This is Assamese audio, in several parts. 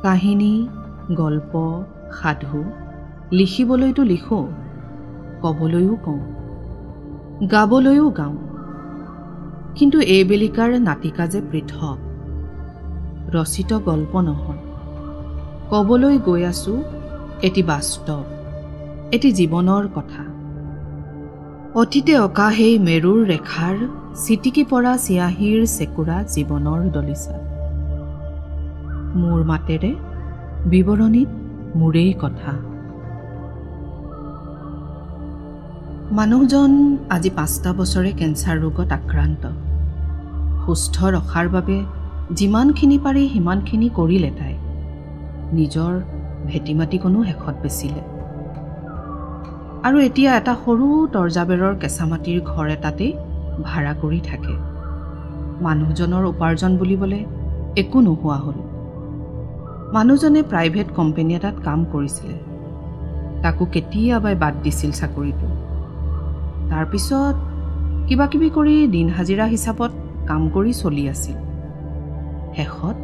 কাহিনী, গল্প, সাধু লিখিবলৈতো লিখোঁ, ক'বলৈও কওঁ, গাবলৈও গাওঁ, কিন্তু এইবেলিকাৰ নাটিকা যে পৃথক, ৰচিত গল্প নহয়। ক'বলৈ গৈ আছোঁ এটি বাস্তৱ, এটি জীৱনৰ কথা। অতীতে অঁকা সেই মেৰুৰ ৰেখাৰ ছিটিকি পৰা চিয়াঁহীৰ চেকুৰা জীৱনৰ দলিচা। মোৰ মাতেৰে বিৱৰণীত মোৰেই কথা। মানুহজন আজি 5টা বছৰে কেঞ্চাৰ ৰোগত আক্ৰান্ত। সুস্থ ৰখাৰ বাবে যিমানখিনি পাৰি সিমানখিনি কৰিলে তাই। নিজৰ ভেটি মাটিকণো শেষত বেচিলে আৰু এতিয়া এটা সৰু তৰ্জাবেৰৰ কেঁচা মাটিৰ ঘৰ এটাতেই ভাড়া কৰি থাকে। মানুহজনৰ উপাৰ্জন বুলিবলৈ একো নোহোৱা হ'ল। মানুহজনে প্ৰাইভেট কোম্পেনী এটাত কাম কৰিছিলে, তাকো কেতিয়াবাই বাদ দিছিল চাকৰিটো। তাৰপিছত কিবাকিবি কৰি দিন হাজিৰা হিচাপত কাম কৰি চলি আছিল। শেষত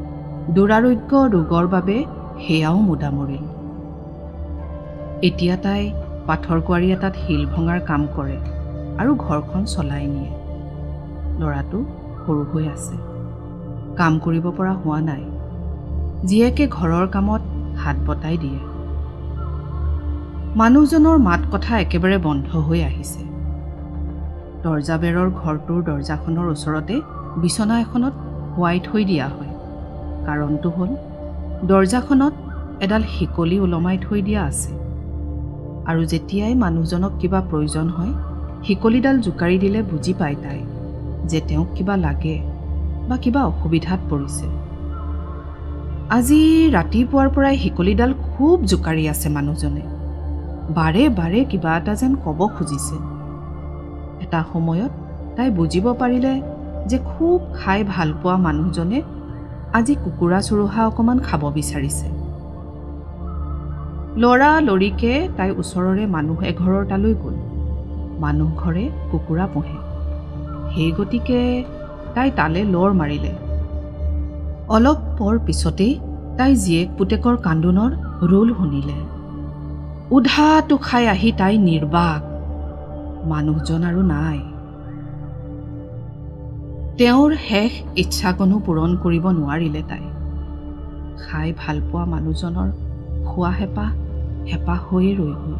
দুৰাৰোগ্য ৰোগৰ বাবে সেয়াও মুদা মৰিল। এতিয়া তাই পাথৰ কোৱাৰী এটাত শিল ভঙাৰ কাম কৰে আৰু ঘৰখন চলাই নিয়ে। ল'ৰাটো সৰু হৈ আছে, কাম কৰিব পৰা হোৱা নাই। জীয়েকে ঘৰৰ কামত হাত বতাই দিয়ে। মানুহজনৰ মাত কথা একেবাৰে বন্ধ হৈ আহিছে। দৰ্জাবেৰৰ ঘৰটোৰ দৰ্জাখনৰ ওচৰতে বিচনা এখনত শুৱাই থৈ দিয়া হয়। কাৰণটো হ'ল দৰ্জাখনত এডাল শিকলি ওলমাই থৈ দিয়া আছে আৰু যেতিয়াই মানুহজনক কিবা প্ৰয়োজন হয় শিকলিডাল জোকাৰি দিলে বুজি পায় তাই যে তেওঁক কিবা লাগে বা কিবা অসুবিধাত পৰিছে। আজি ৰাতিপুৱাৰ পৰাই শিকলিডাল খুব জোকাৰি আছে মানুহজনে, বাৰে বাৰে কিবা এটা যেন ক'ব খুজিছে। এটা সময়ত তাই বুজিব পাৰিলে যে খুব খাই ভাল পোৱা মানুহজনে আজি কুকুৰা চুৰুহা অকণমান খাব বিচাৰিছে। লৰা লৰিকে তাই ওচৰৰে মানুহ এঘৰৰ তালৈ গ'ল। মানুহ ঘৰে কুকুৰা পোহে, সেই গতিকে তাই তালৈ লৰ মাৰিলে। অলপ পৰ পিছতেই তাই জীয়েক পুতেকৰ কান্দোনৰ ৰোল শুনিলে। উধাটো খাই আহি তাই নিৰ্বাক, মানুহজন আৰু নাই। তেওঁৰ শেষ ইচ্ছাকণো পূৰণ কৰিব নোৱাৰিলে তাই। খাই ভালপোৱা মানুহজনৰ খোৱা হেঁপাহ হেঁপাহ হৈয়ে ৰৈ গ'ল।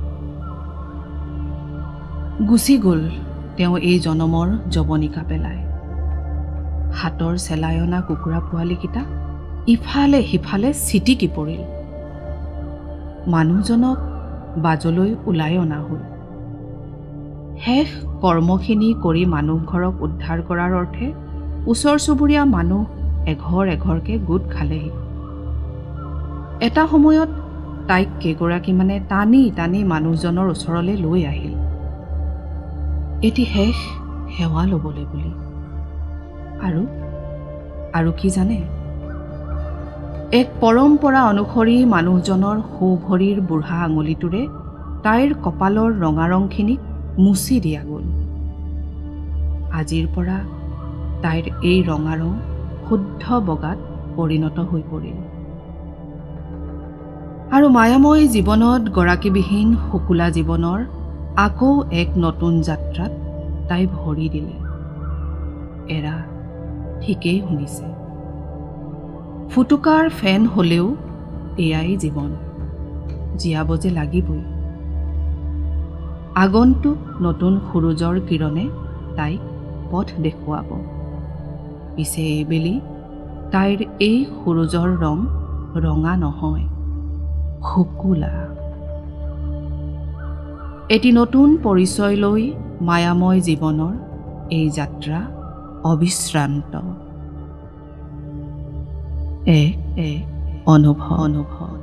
গুচি গ'ল তেওঁ এই জনমৰ জৱনিকা পেলাই। হাতৰ চেলাই অনা কুকুৰা পোৱালীকেইটা ইফালে সিফালে ছিটিকি পৰিল। মানুহজনক বাজলৈ ওলাই অনা হ'ল। শেষ কৰ্মখিনি কৰি মানুহঘৰক উদ্ধাৰ কৰাৰ অৰ্থে ওচৰ চুবুৰীয়া মানুহ এঘৰ এঘৰকৈ গোট খালেহি। এটা সময়ত তাইক কেইগৰাকীমানে টানি টানি মানুহজনৰ ওচৰলৈ লৈ আহিল, এটি শেষ সেৱা ল'বলৈ বুলি। আৰু আৰু কি জানে, এক পৰম্পৰা অনুসৰি মানুহজনৰ সোঁভৰিৰ বুঢ়া আঙুলিটোৰে তাইৰ কপালৰ ৰঙা ৰংখিনিক মুচি দিয়া গ'ল। আজিৰ পৰা তাইৰ এই ৰঙা ৰং শুদ্ধ বগাত পৰিণত হৈ পৰিল। আৰু মায়াময় জীৱনত গৰাকীবিহীন শুকুলা জীৱনৰ আকৌ এক নতুন যাত্ৰাত তাই ভৰি দিলে। এৰা, ঠিকেই শুনিছে, ফুটুকাৰ ফেন হ'লেও এয়াই জীৱন, জীয়াব যে লাগিবই। আগন্তুক নতুন সূৰুযৰ কিৰণে তাইক পথ দেখুৱাব। পিছে এইবেলি তাইৰ এই সূৰুযৰ ৰং ৰঙা নহয়, শুকুলা। এটি নতুন পৰিচয় লৈ মায়াময় জীৱনৰ এই যাত্ৰা অবিশ্ৰান্ত। এক এক অনুভৱ।